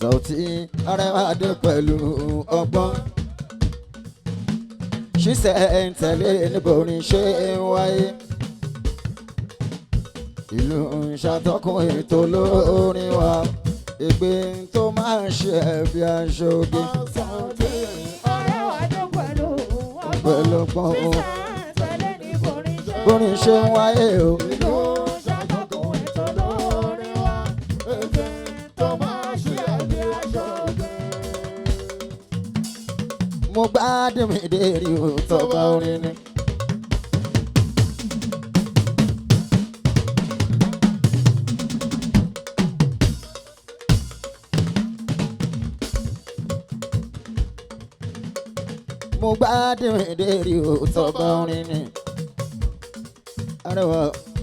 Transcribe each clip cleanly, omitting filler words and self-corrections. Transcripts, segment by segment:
Saoty Arẹwà dé pẹ̀lú ọgbọ́n. Ṣíṣẹ̀ ń tẹ̀lé níbo ni ṣé ń wáyé. Ìlú ń ṣàtọ́kùn ètò lórin wa. Ègbé tó máa ń ṣe ẹ̀bí aṣoge. Saoty Arẹwà dé pẹ̀lú ọgbọ́n. Pẹ̀lú ọgbọ́n o. Ṣíṣẹ̀ ń tẹ̀lé níbo ni ṣé ń Bórin ṣe ń wáyé o. Ìlú ṣàtọ́kùn ètò lórí wa. Ègbé tó máa ṣe ẹbí aṣoge. Mo gbádùn mi dé rí o tọba orin ni. Mo gbádùn mi dé rí o tọba orin ni. Arẹwà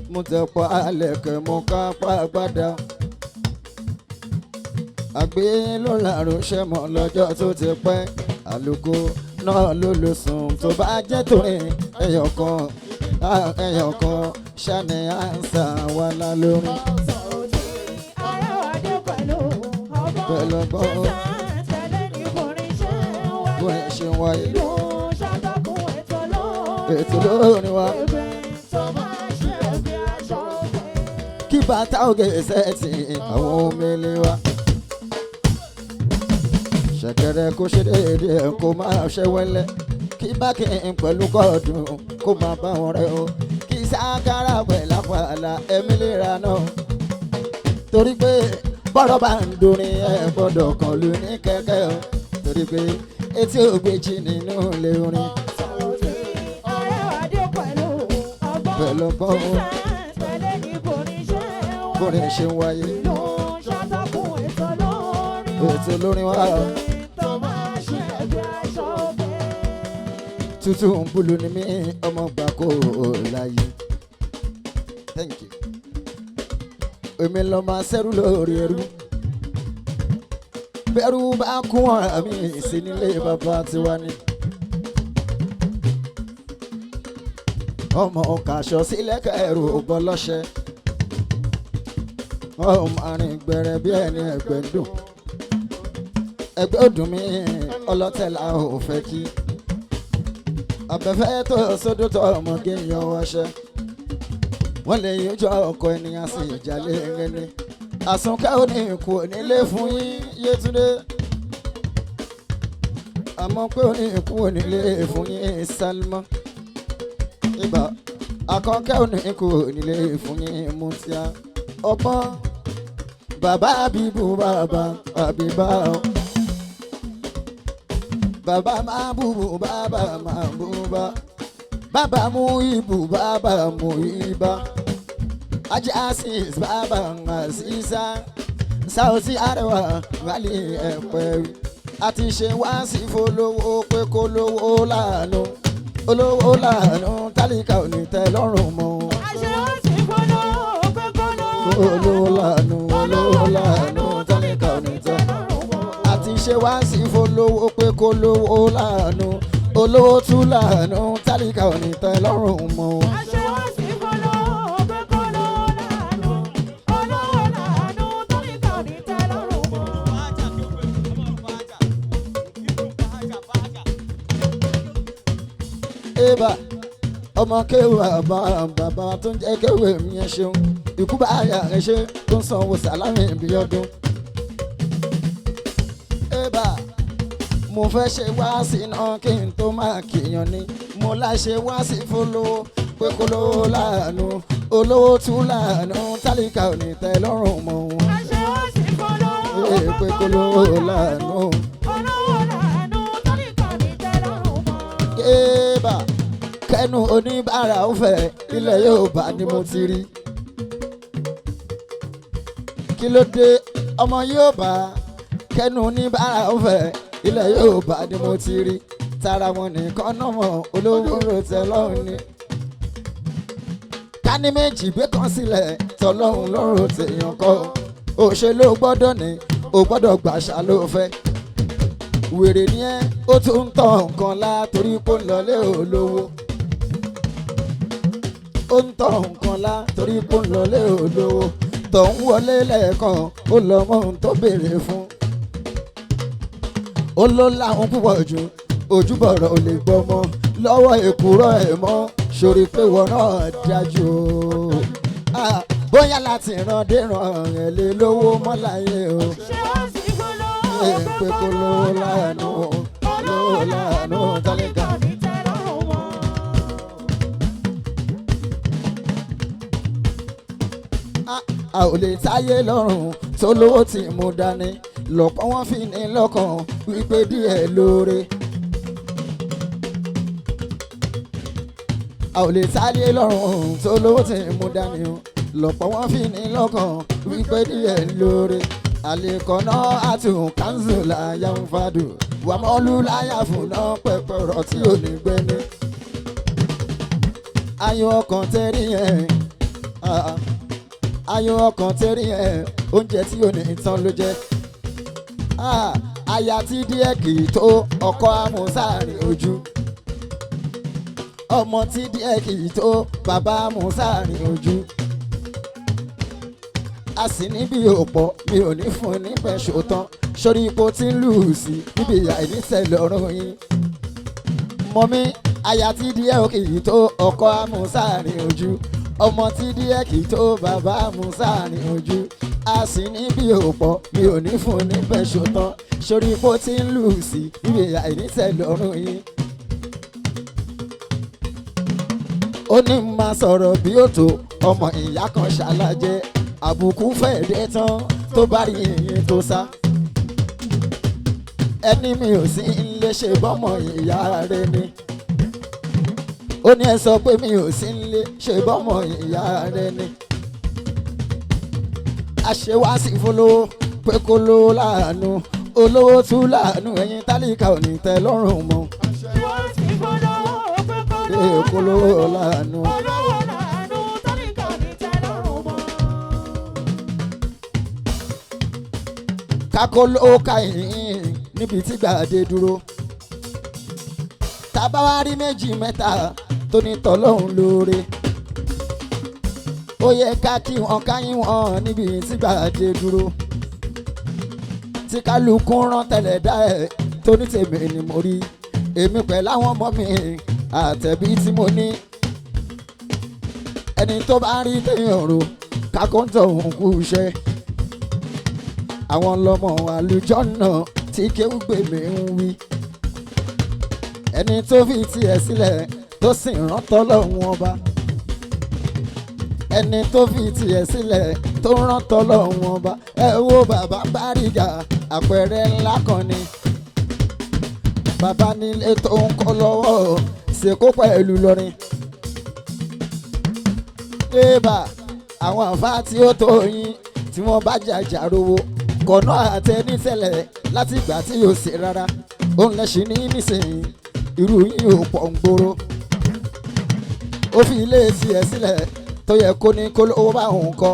mo tẹ pa alẹ̀kẹ̀ mo ká pa gbádà. Àgbé ló làrú ṣẹ́ mọ́ lọ́jọ́ tó ti pẹ́. Àlùkò náà ló lò sùn tó bá jẹ́ torí ẹyọ kan ẹyọ kan ṣáni àǹsà wà lálórí. Saoty Arẹwà dé pẹ̀lú ọgbọ́n. Pẹ̀lú ọgbọ́n. Ṣíṣẹ̀ ń tẹ̀lé níbo ni ṣé ń wáyé. Bó ṣe ń wáyé Ìlú ṣàtọ́kùn ètò lórí ètò lórí wa. Ègbé tó máa ṣe ẹbí aṣoge. Kí bàtà ògè sẹ́ẹ̀tì àwọn omele wa. Ṣẹ̀kẹ̀rẹ̀ kó ṣe déédéé kó máa ṣe wẹ́lẹ́. Kí bákì ń pẹ̀lú kọ́ọ̀dùn kó máa bá wọn rẹ o. Kí sákàrà pẹ̀lú àpàlà ẹ̀mí lera náà. Torí pé bọ́rọ̀ bá ń dorin ẹ gbọ́dọ̀ kàn lù ní kẹ̀kẹ́ o. Torí pé etí ògbéjì nínú ilé orin. Saoty Arẹwà dé pẹ̀lú ọgbọ́n. Pẹ̀lú ọgbọ́n. Ṣíṣẹ̀ ń tẹ̀lé níbo ni ṣé ń wáyé. Bórin ṣe ń wáyé Ìlú ṣàtọ́kùn ètò lórí wa. ètò lórin wa. Ègbé tó máa ṣe ẹbí aṣoge. Tútù ń búlù ní mí ọmọ gbà kó o láyé. Thank you. Èmi lọ máa ṣẹ́rú lórí ẹrú. Bẹ́rù bá kún ọ̀rá mi sí nílé bàbá tiwa ni. Ọmọ kàṣọ sílẹ̀ kẹrù bọ́ lọ́ṣẹ́. Ọmọ arìn gbẹrẹ bí ẹni ẹgbẹ́ ń dùn. Ẹgbẹ́ òdùn mi ọlọ́tẹ̀ la ò fẹ́ kí. Abẹ́fẹ́ tó sódò tó ọmọge yan wọṣẹ́. Wọ́n lè yíjọ ọkọ ènìyàn sí ìjàlẹ̀ ẹni. Àsunkẹ́ ò ní kú onílé fún yín Yétúndé. Àmọ́ pé ò ní kú onílé fún yín Sálímọ́. Ibà Àkànkẹ́ ò ní kú onílé fún yín Mútíá. Ọgbọ́n bàbá bíbú bàbá àbíbá o. Bàbá máa búbu bàbá máa búba. Bàbá mú ibù bàbá mú ibà. Ajé Asis bàbá Asisa. Saoty Arẹwà wálé ẹ̀pẹ́ rí. A ti ṣe wá sí fọlọ́wọ́ pé kó lówó láàánú. Olówó láàánú tálíkà ò ní tẹ́ lọ́rùn mọ́. Àṣẹ ó sì polówó pé kó lówó Kó lówó láàánú olówó láàánú tálíkà ò ní tẹ́ àti ṣe wá sí fọlọ́wọ́ pé kó lówó láàánú olówó tún láàánú tálíkà ò ní tẹ́ lọ́rùn mọ́. Àṣẹ ó sì polówó pé kó lówó láàánú. Olówó láàánú tálíkà ò ní tẹ́ lọ́rùn mọ́. Eba ọmọ kéwà bàbá bàbá tó ń jẹ́ kéwà mi ẹ ṣeun ikú bá yà ẹ ṣe tó ń sanwó sàlámì bí ọdún. Eba mo fẹ́ ṣe wá sí náà kí n tó máa kìyàn ni mo láṣẹ wá sí fọlọ́wọ́ pé kó lówó láàánú olówó tún láàánú tálíkà ò ní tẹ́ lọ́rùn mọ́. Àṣẹ ó sì polówó Ee, pé kó lówó láàánú. Olówó láàánú tálíkà ò ní tẹ́ lọ́rùn mọ́. Eba kẹnu oníbàárà ó fẹ́ ilẹ̀ Yorùbá ni mo ti rí. Kí ló dé ọmọ Yorùbá kẹnu oníbàárà ó fẹ́ ilẹ̀ Yorùbá ni mo ti rí. Tara wọn nìkan náà mọ̀ olówó rò tẹ lọ́rùn ni. Ká ní méjì gbé kan sílẹ̀ tọlọ́run lọ́rùn tèèyàn kọ́. Òṣèlú gbọ́dọ̀ ní o gbọ́dọ̀ gbàṣà ló fẹ́ wèrè ni ẹ ó tún ń tọ nǹkan lá torí pé ó ń lọlé olówó ó ń tọ nǹkan lá torí pé ó ń lọlé olówó tó ń wọlé lẹ́ẹ̀kan ó lọ mọ ohun tó béèrè fún Ó ló láwọn púpọ̀ jù ojúbọ̀rọ̀ ò lè gbọ́mọ lọ́wọ́ èkúrọ̀ ẹ̀ mọ́ sórí pé wọ́n náà dájú o. Ah, bóyá láti ràn dé ràn ẹ̀ lé lówó mọ́láyé o. Ṣé wọ́n sì polówó Ẹ pé kó lówó láàánú, lówó láàánú tálíkà. Tálíkà ní tẹ́lọ́rùn wọn. A ò lè táyé lọ́rùn tó lówó tí mo dání lọ́pọ̀ wọ́n fi ní lọ́kàn wípé díẹ̀ lóore. A ò lè táyé lọ́rùn tó lówó tí mo dání o lọ́pọ̀ wọ́n fi ní lọ́kàn wípé díẹ̀ lóore. Àlekọ́nà àtún kánzù láyà ń fadù wàmọ́lú láyà fún náà pẹ̀pẹ̀ ọ̀rọ̀ tí ò ní gbẹ́ni. Ayọ̀ ọkàn tẹ́rí ẹ̀ ayọ̀ ọkàn tẹ́rí ẹ̀ oúnjẹ tí ò ní tán ló jẹ́. Ah, aya tí díẹ̀ kì í tó ọkọ amúsáàrin ojú. Ọmọ tí díẹ̀ kì í tó bàbá amúsáàrin ojú. A sì níbi òpó mi ò ní fún ní pẹ̀ṣọ́ tán sórí ipò tí ń lù sí níbi àìníṣẹ́lọ́rùn yín. Mọ̀mí aya tí díẹ̀ kì í tó ọkọ amúsáàrin ojú. Ọmọ tí díẹ̀ kì í tó bàbá amúsáàrin ojú. A sì níbi òpó mi ò ní fún ní pẹ̀ṣọ́ tán sórí ipò tí ń lù sí níbi àìníṣẹ́lọ́rùn yín. Ó ní máa sọ̀rọ̀ bí ó tó ọmọ ìyá kan ṣalájẹ́ àbùkù fẹ́ẹ́ dé tán tó bá rí yìnyín tó sá. Ẹni mi ò sí ilé ṣe bọ́mọ ìyá rẹ ni. Ó ní ẹ sọ pé mi ò sí ilé ṣe bọ́mọ ìyá rẹ ni. Àṣewá sí fọlọ́wọ́ pé kó lówó láàánú olówó tún láàánú ẹ̀yin tálíkà ò ní tẹ́ lọ́rùn mọ́. Ṣé wọ́n sì polówó pé Pé kó kó lówó láàánú. Olówó láàánú tálíkà ní tẹ́lọ́rùn mọ́. Kakó ló ka yìnyín níbi tí gbàdé dúró. Tábà wá rí méjì mẹ́ta tó ní tọ́lọ́hún lóore. Ó yẹ ká kí wọn káyín wọn níbi tí gbàdé dúró. Tí kálukú rán tẹ̀lẹ̀ dá ẹ̀ tó ní tèmi ni mo rí. Èmi pẹ̀lú àwọn ọmọ mi àtẹ̀bí tí mo ní. Ẹni tó bá rí téèyàn rò kákóńtò òun kú iṣẹ́ àwọn lọmọ àlùjọ́nà tí kéwúgbè mi ń wí. Ẹni tó fi tiẹ̀ sílẹ̀ tó sì rántọ́ lọ́hùn ọba. Ẹni tó fi tiẹ̀ sílẹ̀ tó rántọ́ lọ́hùn ọba. Ẹ wo bàbá Bárígà àpẹẹrẹ ńlá kan ni. Bàbá nílé tó ń kọ́ lọ́wọ́ ṣèkó pẹ̀lú lọ́rin. Débà àwọn àfa tí ó tó yín tí wọ́n bá jàjà rówó kọ̀nà àtẹnitẹ́lẹ̀ láti ìgbà tí yóò ṣe rárá òun lẹ́sìn ní nísìnyí irú yín ò pọ̀ ń gbòòrò. Ó fi ilé tiẹ̀ sílẹ̀ tó yẹ kó ní kó lówó bá òun kọ́.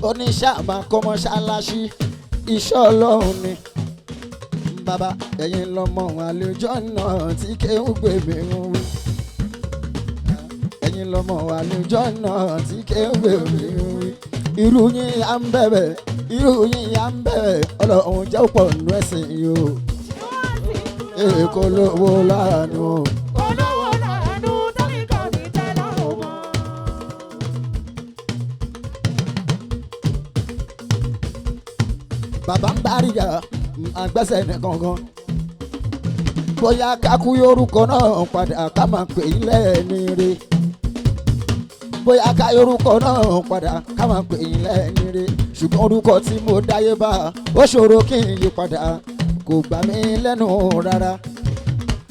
Ó ní sáàmà kọ́mọ́ṣáláṣí iṣẹ́ ọlọ́run ni. Bàbá ẹ̀yin lọmọ àlùjọ náà tí kéwú gbè mí ń wí. Ẹ̀yin lọmọ àlùjọ náà tí kéwú gbè mí ń wí. Irú yín à ń bẹ̀bẹ̀ irú yín à ń bẹ̀bẹ̀ ọlọ́run jẹ́ pọ̀ nù ẹ̀sìn yìí o. Ṣé wọ́n sì Èkó lówó láàánú o. Olówó láàánú tálíkà ní tẹ́lọ́rùn mọ́. Bàbá ń Bárígà àgbẹ̀sẹ̀ nìkankan. Bóyá kákú yorùkọ náà padà ká máa pè é lẹ́ẹ̀ni re. Bóyá ká yorùkọ náà padà ká máa pè é lẹ́ẹ̀ni re. Ṣùgbọ́n orúkọ tí mo dáyé bá ó ṣòro kí n yí padà kò gbà mí lẹ́nu rárá.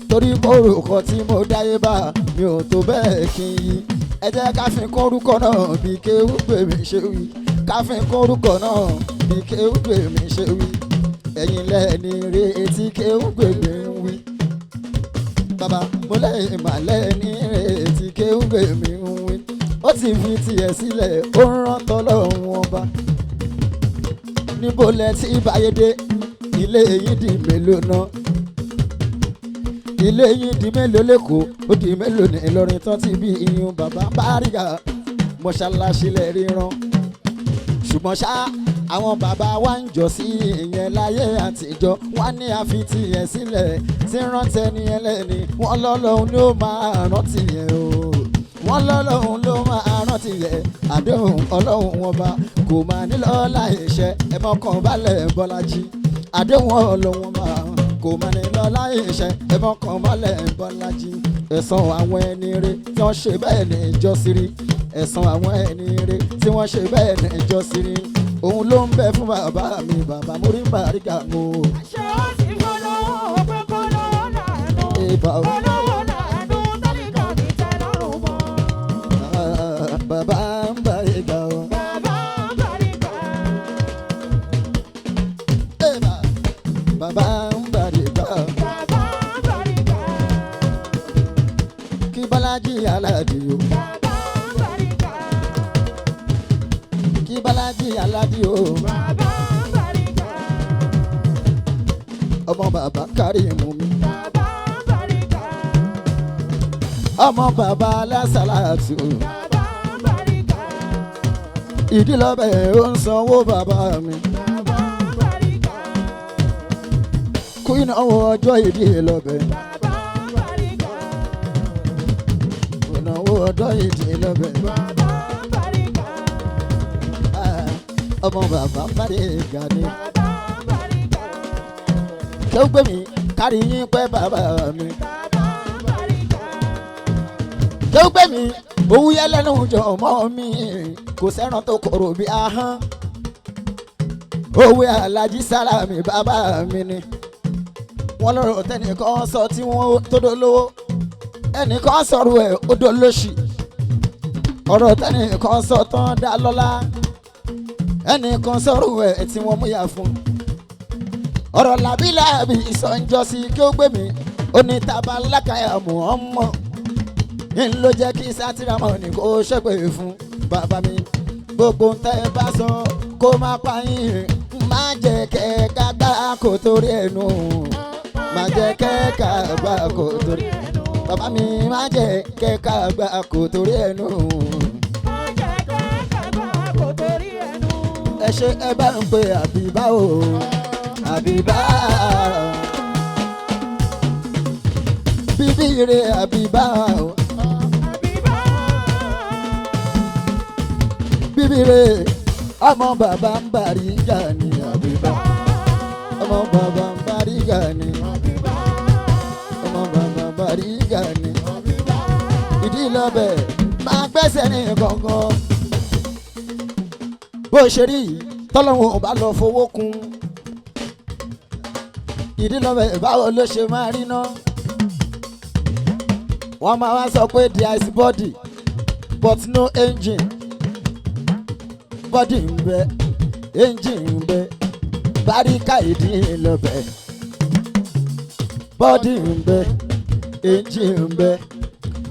Torí pé orúkọ tí mo dáyé bá mi ò tó bẹ́ẹ̀ kí n yí. Ẹ jẹ́ ká fi kún orúkọ náà bí kéwú pè mí ṣe wí. Ká fi kún orúkọ náà bí kéwú pè mí ṣe wí. Ẹ̀yin lẹ́ni re etí kéwú pè mí ń wí. Bàbá mo lẹ́yìn mà lẹ́ni re etí kéwú pè mí ń wí. Ó ti fi tiẹ̀ sílẹ̀ ó ń rán tọ́lọ́hún ọba. Níbo lẹ ti báyé dé ilé yìí di mélòó náà? Ilé yìí di mélòó lẹ́kọ̀ọ́ ó di mélòó ní Ìlọrin tán ti bí iyùn bàbá Bárígà mọ́ṣáláṣí lẹ̀ ríran. Ṣùgbọ́n ṣá Àwọn bàbá wa ń jọ sí ìyẹn láyé àtijọ́, wọ́n ní àfi tìyẹn sílẹ̀ tí rántí ẹni ẹlẹ́ni. Wọ́n lọ́lọ́hun ló máa rántí yẹn o, wọ́n lọ́lọ́hun ló máa rántí yẹn. Àdéhùn Ọlọ́hun ọba kò máa nílò láìṣẹ, ẹ mọ́kàn balẹ̀ Bọ́lájí. Àdéhùn Ọlọ́hun ọba kò máa nílò láìṣẹ, ẹ mọ́kàn balẹ̀ Bọ́lájí. Ẹ̀san àwọn ẹni rere tí wọ́n ṣe bẹ́ẹ̀ ní ìjọsírí, ẹ̀san àwọn ẹni rere tí wọ́n ṣe bẹ́ẹ̀ ní ìjọsírí, òun ló ń bẹ fún bàbá mi, bàbá Muri Bariga mo. Ṣé ó sì fọlọ́wọ́ pé kó lọ́wọ́ làánú? Ìbà o. Olówó làánú tálíkà ní tẹ́lọ́rùn mọ́. Bàbá ń Bariga o. Bàbá Bariga. Ìbà. Bàbá ń Bariga. Bàbá Bariga. Kí Bọ́lájí Aládì o. Bàbá Bariga. Kí Bọ́lájí Aládì o. Bàbá Bariga. Ọmọ bàbá Kárìmù mi. Bàbá Bariga. Ọmọ bàbá Alásàlátù o. Bàbá Bariga. Ìdílọ́bẹ̀ ó ń sanwó bàbá mi. Bàbá Bariga. Kú ìnáwó ọjọ́ ìdílọ́bẹ̀. Bàbá Bariga. Ìnáwó ọjọ́ ìdílọ́bẹ̀. Bàbá Bariga. Ah, ọmọ bàbá Bariga ni. Bàbá Bariga. Kí ó gbé mi kárí yín pẹ́ bàbá mi. Bàbá Bariga. Kí ó gbé mi òun yẹ lẹ́nu jọ ọmọ mi, kò sẹ́ran tó korò bí ahọ́n. Òwe Alájí Sálàmì bàbá mi ni. Wọ́n lọ́rọ̀ tẹnìkan sọ tí wọ́n tó dolówó, ẹnìkan sọ̀rọ̀ ẹ̀ ó dolóṣì. Ọ̀rọ̀ tẹnìkan sọ tán dá lọ́lá, ẹnìkan sọ̀rọ̀ ẹ̀ tí wọ́n mú yà fún. Ọ̀rọ̀ làbílàbí ìsọ̀njọ́sí kí ó gbé mi, ó ní tabalákàyà Muhammad ń ló jẹ́ kí sátìrámọ̀ ní kó ṣépè fún bàbá mi. Gbogbo ń tẹ́ bá sọ kó má pa yín, má jẹ́ kẹ́ẹ̀ka gbá kó torí ẹnu, má jẹ́ kẹ́ẹ̀ka gbá kó torí ẹnu. Bàbá mi, má jẹ́ kẹ́ẹ̀ka gbá kó torí ẹnu. Má jẹ́ kẹ́kẹ́ gbà kó torí ẹnu. Ẹ ṣe ẹ bá ń pe àbíbá o, àbíbá bíbí rẹ, àbíbá o. Àbíbá. Bíbí rẹ, ọmọ bàbá ń Bariga ni àbíbá, ọmọ bàbá ń Bariga ni, Àbíbá. ọmọ bàbá ń Bariga ni. Àbíbá. Ìdí lọ́bẹ̀ máa gbẹ́sẹ̀ ní gangan bó ṣe rí yìí tọ́lọ́hún ò bá lọ fowó kún ìdí lọ́bẹ̀, báwo ló ṣe máa rí ná? Wọ́n máa wá sọ pé there is body but no engine. Body ń bẹ, engine ń bẹ, Báríkà ìdí lọ́bẹ̀. Body ń bẹ, engine ń bẹ,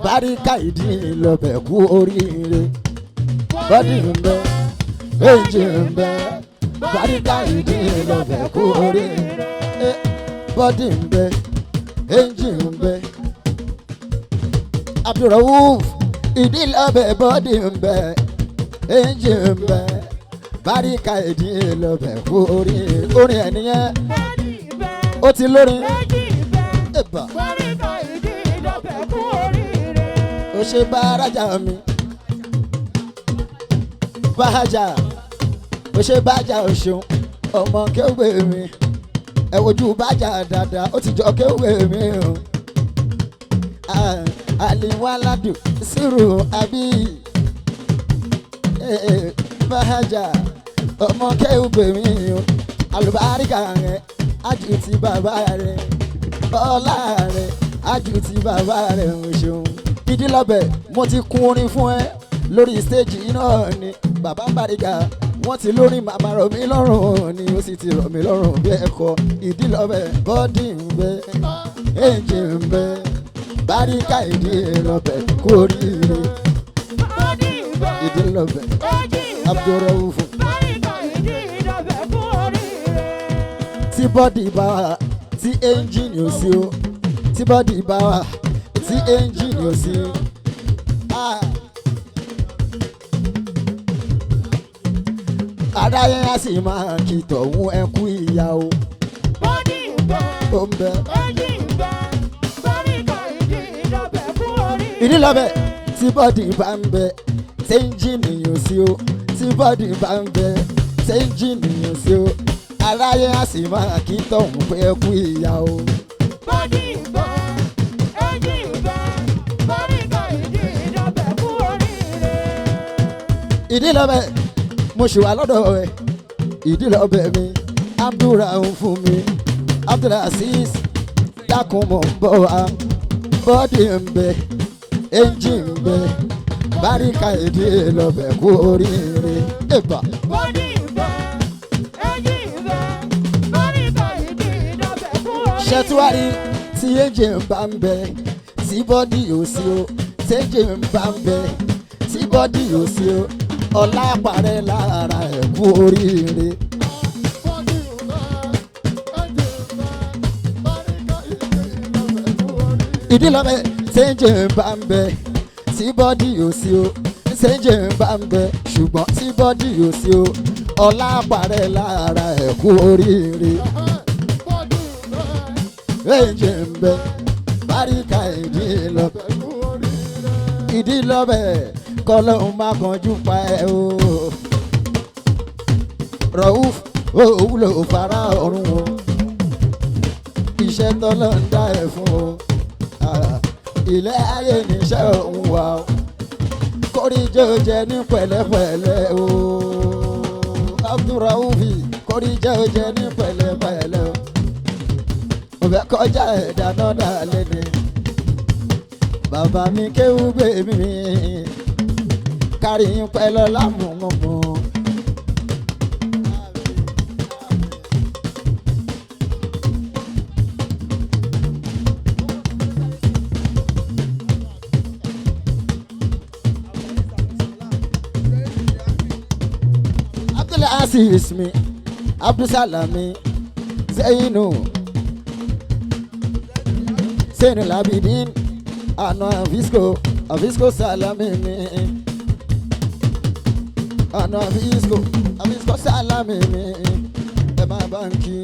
Báríkà ìdí lọ́bẹ̀, kú oríire. Body ń bẹ, engine ń bẹ, Báríkà ìdí lọ́bẹ̀, kú oríire. Body ń bẹ, engine ń bẹ, Abdulrauf ìdí lọ́bẹ̀. Body ń bẹ, engine ń bẹ, Báríkà ìdí lọ́bẹ̀, kú oríire. Orin ẹ̀ nìyẹn. Bọ́dì bẹ́. Ó ti lórin. Méjì bẹ́. Ẹ̀bà. Báríkà ìdí lọ́bẹ̀ kú oríire. Ó ṣe bárajà mi, bájà ó ṣe bájà, ó ṣeun ọmọ kéwé mi. Ẹ wojú bájà dáadáa, ó ti jọ kéwé mi o. Ah, aliwaladu sírù àbí bájà ọmọ kéwé mi o. Àlùbáríkà rẹ ájú ti bàbá rẹ, ọlá rẹ ájú ti bàbá rẹ, o ṣeun. Ìdí lọ́bẹ̀, mo ti kun orin fún ẹ lórí stéèjì náà ni. Bàbá Bariga wọ́n ti lórí màmá rọ̀ mí lọ́rùn ni, ó sì ti rọ̀ mí lọ́rùn bí ẹ̀kọ́. Ìdí lọ́bẹ̀, body ń bẹ, engine ń bẹ, Báríkà ìdí lọ́bẹ̀, kú oríire. Bọ́dì bẹ́. Ìdí lọ́bẹ̀. Méjì bẹ́. Abdulrahman. Báríkà ìdí lọ́bẹ̀ kú oríire. Tí body bá wà tí engine ò sí o, tí body bá wà tí engine ò sí. Ah. Adáyé á sì máa kí tọ̀hún ẹkú ìyá o. Bọ́dí ń bẹ, Ó ń bẹ. èjì ń bẹ, báríkà ìdí lọ́bẹ̀ kú oríire. Ìdí lọ́bẹ̀ tí bọ́dì bá ń bẹ, ṣéǹjì nìyàn sí o. Tí bọ́dì bá ń bẹ, ṣéǹjì nìyàn sí o. Aráyé á sì máa kí tọ̀hún pé ẹkú ìyá o. Bọ́dí ń bẹ, èjì ń bẹ, báríkà ìdí lọ́bẹ̀ kú oríire. Ìdí lọ́bẹ̀ mo ṣì wà lọ́dọ̀ ẹ̀. Ìdí lọ́bẹ̀ mi Abdulrahman fún mi, Abdulaziz dákun mọ̀ ń bọ̀ wá. Bọ́dì ń bẹ, ẹ́ńjì ń bẹ, báríkà ìdí lọ́bẹ̀ kú oríire. Ẹ̀bà. Bọ́dí ń bẹ, èjì ń bẹ, báríkà ìdí lọ́bẹ̀ kú oríire. Ṣètúwárí tí ẹ́ńjì ń bá ń bẹ, tí bọ́dì ò sí o. Tí ẹ́ńjì ń bá ń bẹ, tí bọ́dì ò sí o. Ọlá parẹ́ lára ẹ̀ kú oríire. Ìdí lọ́bẹ̀ ṣéǹjì ń bá ń bẹ, tí bọ́dì ò sí o. Ṣéǹjì ń bá ń bẹ, ṣùgbọ́n tí bọ́dì ò sí o. Ọlá parẹ́ lára ẹ̀ kú oríire. Ṣéǹjì ń bẹ, báríkà ìdí lọ́bẹ̀. Ìdí lọ́bẹ̀ kọ́lọ́hún má kanjú pa ẹ́ o. Rauf ó wúlò fara ọ̀run o. Iṣẹ́ tọ́lọ́ ń dá ẹ̀ fún o. Ah, ilé ayé níṣẹ́ òun wà o. Kórìjẹ́ ó jẹ ní pẹ̀lẹ́pẹ̀lẹ́ o. Abdulraufi kórìjẹ́ ó jẹ ní pẹ̀lẹ́pẹ̀lẹ́ o. Mo fẹ́ kọjá ẹ̀dá náà dà lẹ́ni. Bàbá mi kéwú gbé mi kárí ń pẹ́ lọ́la mú. Abdulaziz mi, Abdulsalami, Zainu, Zainu Labidin, Ana Avisco, Avisco Salami mi. Ana Avisco, Avisco Salami mi. Ẹ máa bá ń kí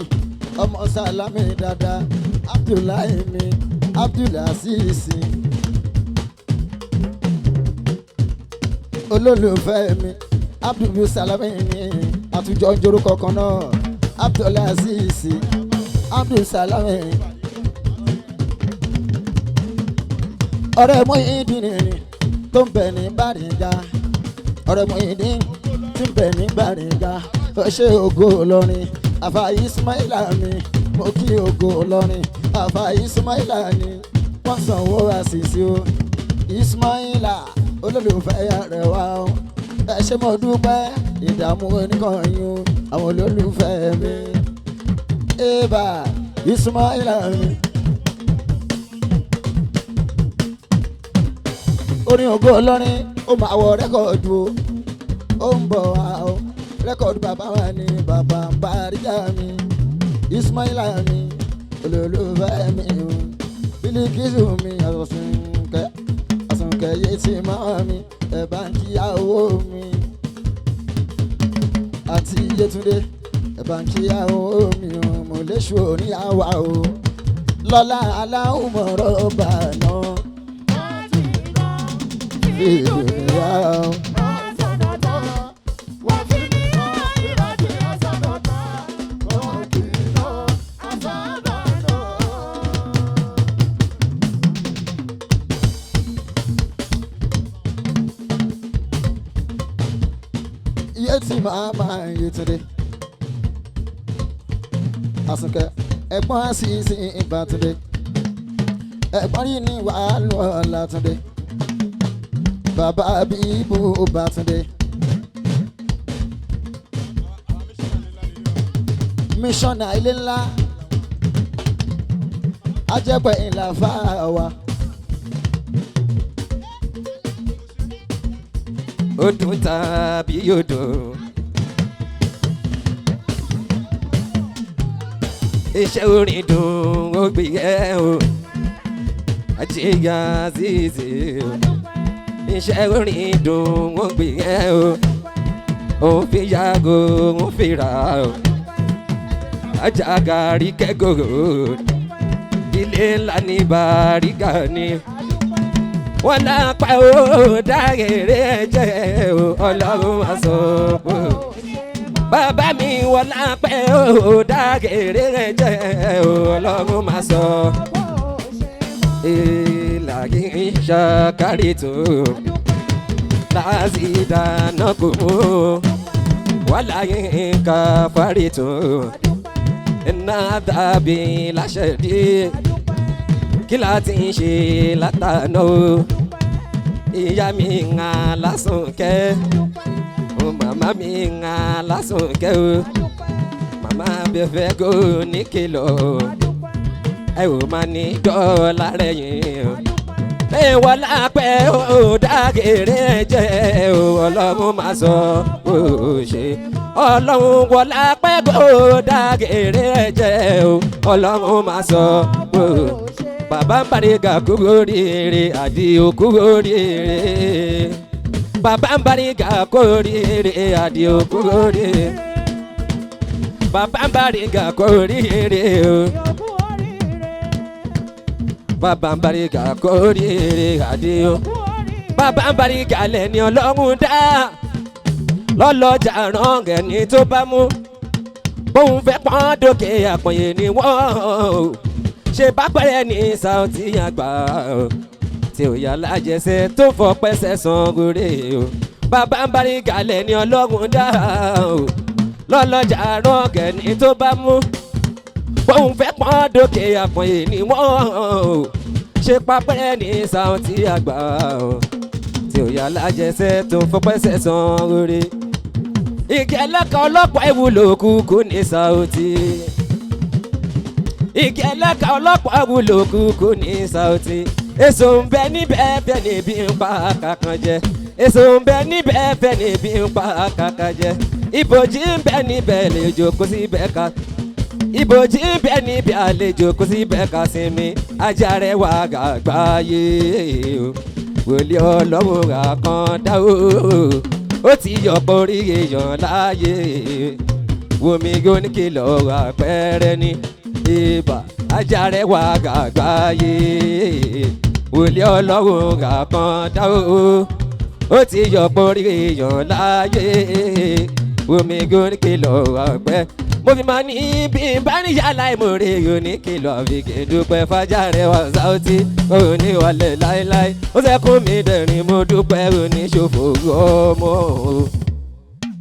ọmọ Salami dada, Abdullahi mi, Abdulaziz. Olólùfẹ́ mi, Abdul Salami mi, àtúnjọ ń jorúkọ kan náà, Abdulaziz, Abdul Salami. Ọ̀rẹ́ Muyideen ni tó ń bẹ ní Bàrígà, ọ̀rẹ́ Muyideen tí ń bẹ ní Bàrígà, ó ṣe ògo Ìlọrin, àfà Ismaila mi, mo kí ògo Ìlọrin, àfà Ismaila ni wọ́n sanwó àṣìṣe o. Ismaila olólùfẹ́ rẹ̀ wá o, ẹ ṣé mo dúpẹ́, ìdààmú oníkànnì o, àwọn olólùfẹ́ mi, eba Ismaila mi. Orin ògo Ìlọrin ó máa wọ rẹ́kọ̀dù o, ó ń bọ̀ wá o. Rẹ́kọ̀dù bàbá wa ni bàbá Bàrígà mi, Ismaila mi, olólùfẹ́ mi o, Bílíkísù mi, àsùnkẹ́ àsùnkẹ́ yé ti máa mi, ẹ̀ bá ń kíyàwó mi àti Yétúndé, ẹ̀ bá ń kíyàwó mi o, mo léṣu oníyàwó o, lọ́lá aláwùmọ̀rọ̀ bá náà ìdùnnú. Iye tí màá máa Yétúndé. Àsùnkẹ́ ẹ̀gbọ́n àṣìṣe Ìbátúndé. Ẹ̀gbọ́n rí ní wàhálà Ọlátúndé. Bàbá Bíbú Bátúndé. Mísọ́nà ilé ńlá. Ajẹ́pẹ̀ ìlà fáwa. Ó dùn tàbí yóò dùn. Iṣẹ́ orin dùn ó gbé yẹ o. Àjíyá zizi o. Iṣẹ́ orin dùn ó gbé yẹ o. Òun fi yàgò òun fi rà o. Ajágàrí kẹ́gòrò ilé ńlá ní Bàrígà ni. Wọ́n lápá ó dárèrè ẹ̀jẹ̀ o, Ọlọ́run máa sọ pé bàbá mi wọ́n lápá ó dárèrè ẹ̀jẹ̀ o, Ọlọ́run máa sọ. Ìlàyé ìṣàkárí tó láàzìdáná kò mú wàláyé káfárí tó iná dàbí láṣẹ dí kí la ti ń ṣe látàná o. Ìyá mi ń ha lásán kẹ́ o, màmá mi ń ha lásán kẹ́ o, màmá bẹ fẹ́ kó ní kìlọ̀ ẹ ò máa ní dọ́là rẹ̀ yìí o. Ẹ wọ́n lápẹ́ ó dágèrè jẹ́ o, Ọlọ́run máa sọ ó ṣe. Ọlọ́run wọ́n lápẹ́ ó dágèrè jẹ́ o, Ọlọ́run máa sọ ó. Bàbá ń Bàrígà kúrò rírì, Àdìó kúrò rírì. Bàbá ń Bàrígà kúrò rírì, Àdìó kúrò rírì. Bàbá ń Bàrígà kúrò rírì o. Bàbá ń Bàrígà kúrò rírì, Àdìó. Bàbá ń Bàrígà lẹ́ni Ọlọ́run dá lọ́lọ́jà rán ẹni tó bá mú. Bóun fẹ́ pọ́n dókè àpọ̀nyé ni wọ́n o. Ṣe bá pẹ́rẹ́ ní Saoty àgbà o, tí ò yà lájẹsẹ̀ tó fọ pẹ́sẹ̀ san gore o. Bàbá ń Bàrígà lẹ́ni Ọlọ́run dá o lọ́lọ́jà rán ẹni tó bá mú. Bóun fẹ́ pọ́n dókè àpọ̀nyé ni wọ́n o. Ṣe pápẹ́rẹ́ ní Saoty àgbà o, tí ò yà lájẹsẹ̀ tó fọ pẹ́sẹ̀ san gore. Igi ẹlẹ́ka ọlọ́pàá ìwúlò kúkú ní Saoty. Igi ẹlẹ́ka ọlọ́pàá ìwúlò kúkú ní Saoty. Èso ń bẹ níbẹ̀ bẹ́ẹ̀ níbi ń pa kankan jẹ. Èso ń bẹ níbẹ̀ bẹ́ẹ̀ níbi ń pa kankan jẹ. Ìbòjì ń bẹ níbẹ̀ lè jókòó síbẹ̀ ká. Ìbòjì ń bẹ níbi àlejò kó síbẹ̀ ká sinmi. Ajá rẹ̀ wà gàgbáyé o. Wòlíì Ọlọ́run àkàndá o. Ó ti yọ̀pọ̀ orí èèyàn láàyè. Wòmí oníkìlọ̀ àpẹẹrẹ ni ibà ajá rẹ̀ wà gàgbáyé. Wòlíì Ọlọ́run àkàndá o. Ó ti yọ̀pọ̀ orí èèyàn láàyè. Wòmí oníkìlọ̀ àpẹẹrẹ. Mo fi máa ní bí n bá níyà láìmọ̀re oníkìlọ̀ àfikè dúpẹ́ fájà rẹ̀ wá Saoty oníwàlẹ̀ láéláé. Ó sẹ́kún mi dẹ̀rín mo dúpẹ́ oníṣòfò ọmọ o.